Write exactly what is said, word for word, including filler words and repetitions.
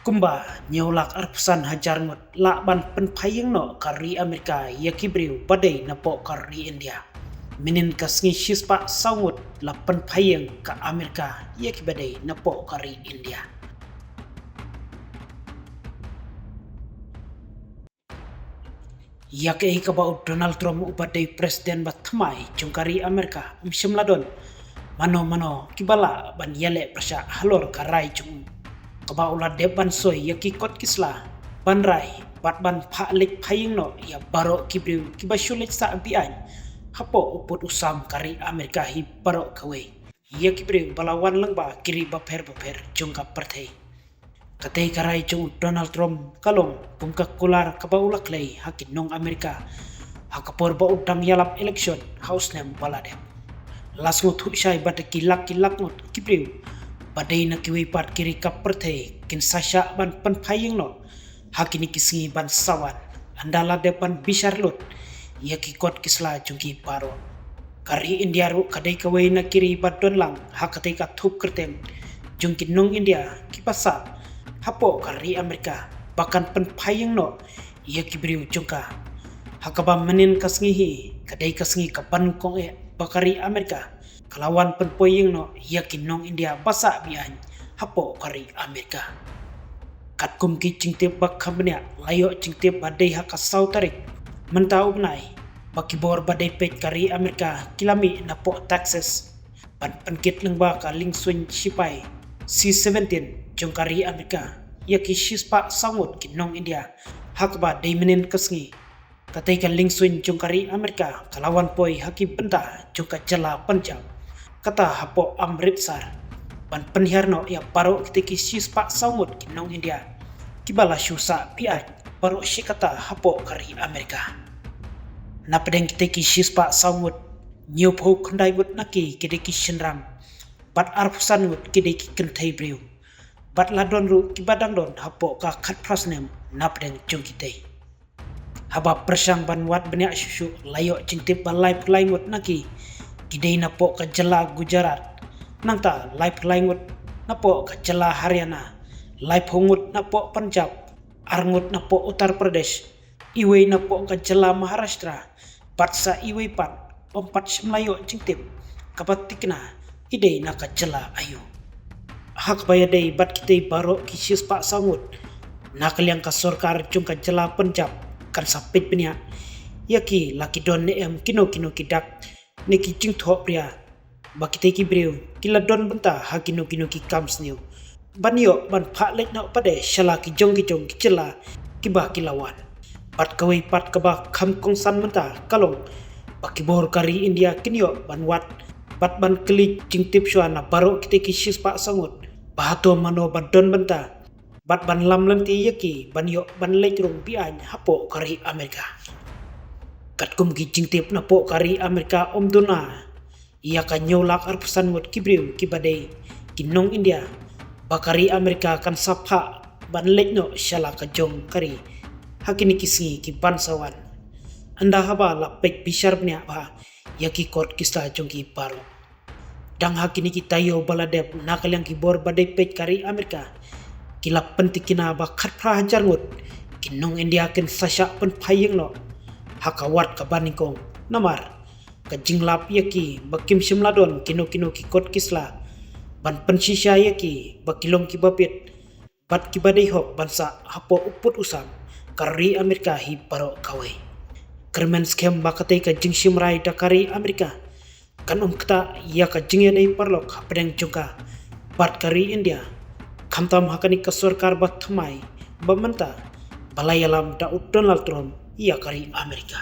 Kumba hynñiew lak arphew san hajar ngut lah ban pynphai ïing noh ka ri Amerika ïa ki briew ba dei napoh ka ri India. Mynhynnin ka sngi shispah saw ngut la pynphai ïing ka Amerika ïa ki ba dei napoh ka ri India. Ïa kaei kaba u Donald Trump uba dei president ba thymmai jong ka ri Amerika um shym la don mano mano kiba lah ban ïaleh pyrshah halor ka rai jong u, kaba u la dep ban soi ïa ki kot ki sla ban rai bad ban phah leit phai ïing noh ïa baroh ki briew kiba shu leit sah beaiñ hapoh u pud u sam ka ri Amerika hi baroh kawei. Ïa ki briew ba la wan lyngba ki ri bapher bapher jong ka pyrthei. Katei ka rai jong u Donald Trump ka long kum ka kular kaba u la khlei ha ki nong Amerika ha ka por ba u dang ïalap election ha u snem ba la dep. La sngewthuh shai ba da ki lak ki lak ngut ki briew ba dei na kiwei pat ki ri ka pyrthei kin sa shah ban pynphai ïing noh ha kine ki sngi ban sa wan, ynda la dep ban bishar lut ïa ki kot ki sla jong ki baroh. Ka ri India ruh ka dei kawei na ki ri ba don lang ha katei ka thup kyrteng jong ki nong India kiba sah hapoh ka ri Amerika ba kan pynphai ïing noh ïa ki briew jong ka. Ha kaba mynhynnin ka sngi hi ka dei ka sngi ka banyngkong eh ba ka ri Amerika ka la wan pynpoi ïing noh ïa ki nong India ba sah beaiñ hapoh ka ri Amerika. Katkum ki jingtip ba kham bniah, la ïoh jingtip ba dei ha ka saw tarik mynta u bnai ba ki bor ba dei peit ka ri Amerika ki la mih napoh Texas ban pynkit lyngba ka liengsuiñ shipai C seventeen jong ka ri Amerika ïa ki shispah saw ngut ki nong India, ha kaba dei mynhynnin ka sngi katei ka liengsuiñ jong ka ri Amerika ka la wan poi ha ki bynta jong ka jylla Punjab, kata hapoh Amritsar, ban pynhiar noh ïa baroh kitei ki shispah saw ngut ki nong India kiba la shu sah beaiñ baroh shi katta hapoh ka ri Amerika. Napdeng kitei ki shispah saw ngut, hynñiewphew khyndai ngut na ki ki dei ki shynrang bad arphew san ngut ki dei ki kynthei briew, bad la don ruh kiba dang don hapoh ka khatphra snem napdeng jong kitei. Haba pyrshang ban wad bniah shuh shuh, la ïoh jingtip ba laiphew lai ngut na ki ki dei napoh ka jylla Gujarat, nangta laiphew lai ngut napoh ka jylla Haryana, laiphew ngut napoh Punjab, ar ngut napoh Uttar Pradesh, iwei napoh ka jylla Maharashtra, bad sa iwei pat ym pat shym la ïoh jingtip kaba thikna i dei na ka jylla aïu. Ha kaba ïadei bad kitei baroh ki shispah saw ngut, na ka liang ka sorkar jong ka jylla Punjab kan sa peit bniah ïa ki la ki don ne em kino kino ki dak ne ki jingthohbria ba kitei ki briew ki la don bynta ha kino kino ki kam sniew ban ïoh ban phah leit noh pat de sha la ki jong ki jong ki jylla kiba ki la wan. Bad kawei pat kaba kham kongsan mynta ka long ba ki bor ka ri India kin ïoh ban wad bad ban kylli jingtip shuwa na baroh kitei ki shispah saw ngut ba hato mano ba don bynta bad ban lam lynti ïa ki ban ïoh ban leit rung beaiñ hapoh ka ri Amerika. Katkum ki jingtip napoh ka ri Amerika, ym duna ïa ka hynñiew lak arphew san ngut ki briew kiba dei ki nong India ba ka ri Amerika kan sa phah ban leit noh sha la ka jong ka ri ha kine ki sngi ki ban sa wan, ynda haba la peit bishar bniah bha ïa ki kot ki sla jong ki baroh. Dang ha kine ki taïew ba la dep, na ka liang ki bor ba dei peit ka ri Amerika ki la pynthikna ba khatphra hajar ngut ki nong India kin sa shah pynphai ïing noh ha ka wad kaba nyngkong, namar ka jinglap ïa ki ba kim shym la don kino kino ki kot ki sla ban pynshisha ïa ki ba ki long kiba bit bad kiba dei hok ban sah hapoh u pud u sam ka ri Amerika hi baroh kawei. Kyrmen skhem ba katei ka jingshim rai da ka ri Amerika kan ym ktah ïa ka jingïadei paralok hapdeng jong ka bad ka ri India, khamtam ha kane ka sorkar ba thymmai ba mynta ba la ïalam da u Donald Trump ïa ka ri Amerika.